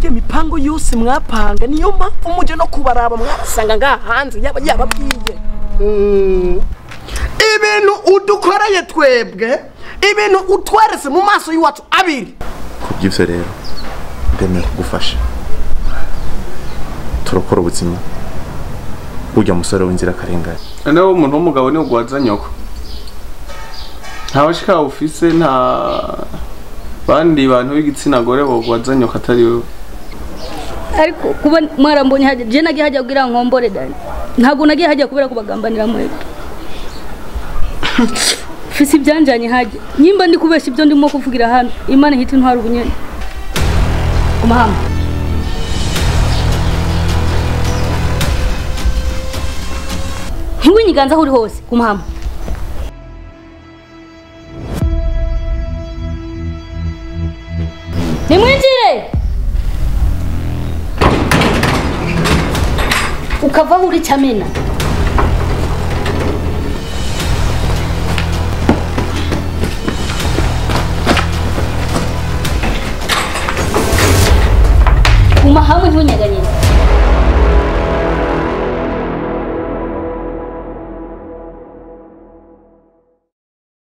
Ijya mipango yose mwapanga niyo mpamvu muje no kubaraba mwarasanga ngaha hanze yaba yababwiye. Ibintu udukoreye twebwe, ibintu utwerese mu maso y'iwacu abiri. Kubyivyo rero ndemeye kugufasha. Turokora ubuzima burya musore w'inzira karengane. Nawe umuntu w'umugabo ni ugwaza nyoko. Nta bashika ufise, nta bandi bantu b'igitsina gore bogwaza nyoko atari wewe. Ariko kuba mwarambonye haje, je nagiye hajya kugira nkombore dani. Ntabwo nagiye hajya kubera kubagambanira mwebwe. Fisi byanjanye haje. Nyimba ndi kubesha ibyo ndimo kuvugira hano, Imana ihita intwara ubunyene. Umuhama. Ntiwinyiganza aho uri hose, kumuhama. Nimwinjire. Ukava uri chamena. Umuhama ntiwinyeganyeze.